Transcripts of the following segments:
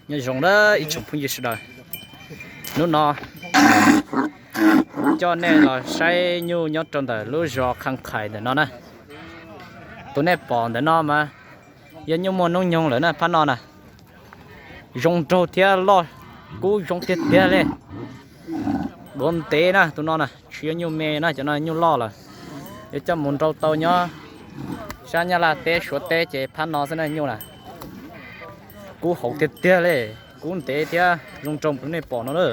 Nyob zoo na ib tsoom phooj ywg sawv daws, hnub no coj nej los saib nyuj nyob rau ntawm lub zos Khaj Khais ntawm no na. Tus nej pom ntawm no mas yog nyuj muaj hnub nyoog lawm na phab no na. Zoo nraug thiab loj kub zoo tiag tiag li. Duav ntev na tus no na, tsis yog nyuj me na, cov no nyuj loj lawm. Yuav coj mus nrau tau nyob sab Nyab Laj teb Suav teb ces phab no xwb na nyuj na. Kub hauv tiag tiag li, kub ntev thiab zoo nraug tus nej pom no na.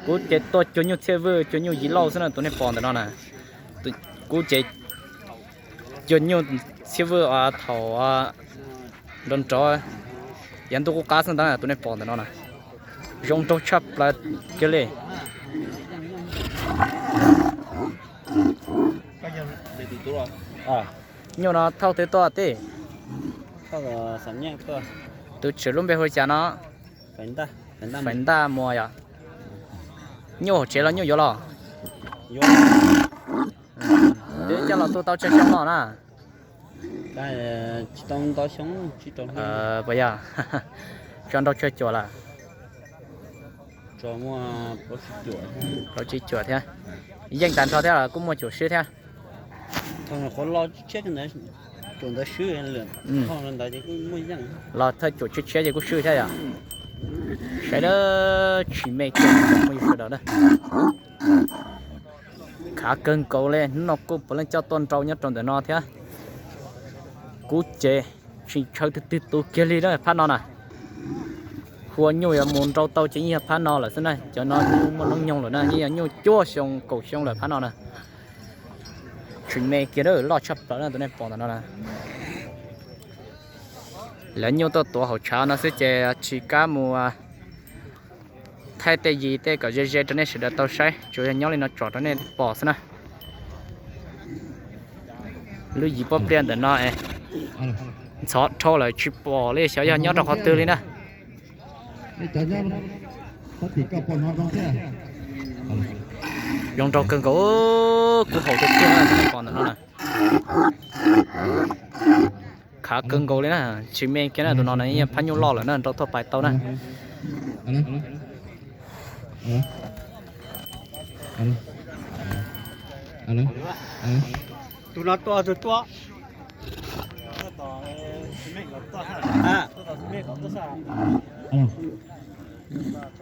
Kub ces tuaj cuag nyuj txhiaj vwj cuag nyuj yiv lauj xwb na tus nej pom ntawm no na. Kub ces cuag nyuj txhiaj vwj thaum nrov nrov yav ntuj qub qab xwb ntag tus nej pom ntawm no na. Zoo nraug tshaj plaws kiag li. Nyuj no thauj twg tuaj tij? Tus tswv lub npe hu li cas no? Fais Ntaj Muas yom. Nyuj hauv tsev los nyuj yuav los? Twb coj los tu tau tsawg xyoo no na? Puas yog? Tso nrau tsawg cuam lawm? Plaub tsib cuam thiab. Yeej tag nrho thiab los kuj muaj cuam swb thiab? Los thawj cuam tshiab tshiab ces kuj swb thiab yom. Saib dab tsis me kiag tus phooj ywg sawv daws na. Khav kawg nkaus li, hnub no kuj puav leej coj tuaj nrau nyob rau ntawm no thiab. Kub ces tsis ntshaw twg twg tus kiag li na phab no na. Hu ua nyuj yuav mus nrau tau ces yeej yog phab no lawm xwb na, cov no nyuj muaj hnub nyoog lawm na, yeej yog nyuj cuaj xyoo kaum xyoo lawm phab no na. Tsis me kiag, loj tshaj plaws na tus nej pom ntawm no na. Lawv nyuj tuaj tuav hauv tshav no xwb ces tsis kam mus thaij tej yis tej kom ze ze rau nej sawv daws tau saib, tsuas yog nyob li no tsom rau nej pom xwb na. Lub yis pob pliaj ntawm no ntxhov dhau lawm tsis pom li, xyov yog nyob rau qhov twg li na. Zoo nraug kawg nkaus, kub hauv tiag tiag tus nej pom ntawm no na. Khav kawg nkaus li na, tsis me kiag na tus no na, phab nyuj loj lawm na, nrau tuaj pais tau na. Tus no tuaj, tus tuaj.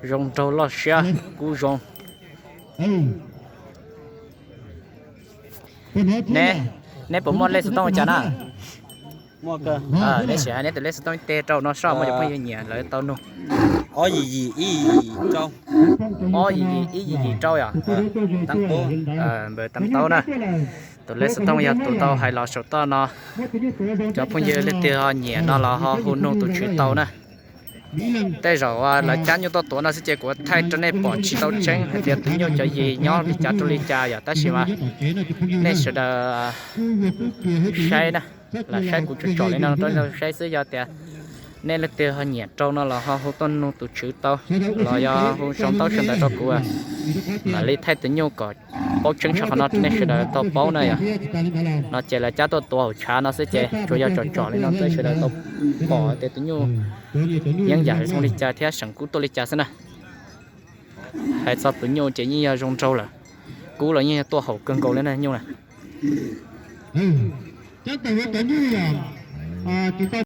Zoo nraug loj siab kub zoo. Neb, neb puas muaj lej xov tooj li cas na? Neb sim hais neb tus lej xov tooj ib teg rau no soj muaj cov phooj ywg nyiam lawv tau nug. Ob yim yim ib yim yim rau yom. Npawg Tam Taub na. Tus lej xov tooj yog tus tau hais los saum toj no. Cov phooj ywg leej twg ho nyiam no los ho hu nug tus tswv tau na. Tej zaum lawv cab nyuj tuaj tuav no xwb ces kuv thaij rau nej pom tsis tau tseeb hais tias tus nyuj cov yis nyob li cas rau li cas yom, tab sis mas nej sawv daws saib na, los saib kuv tsom tsom li no rau saib xwb, yog tias nej leej twg ho nyiam rau no los ho hu tuaj nug tus tswv tau, los yog hu sau ntaub sau ntawv rau kuv, mam li thaij tus nyuj kom paub tseeb tshaj qhov no rau nej sawv daws tau paub na yom. No ces lawv cab tuaj tuav hauv tshav no xwb ces tsuas yog tsom tsom li no rau sawv daws tau pom tias tus nyuj yeeb yam zoo li cas thiab seem kub tuaj li cas xwb na. Hais txog tus nyuj ces yeej yog zoo nraug lawm, kub los yeej yog tuaj haum kawg nkaus li na nyuj na.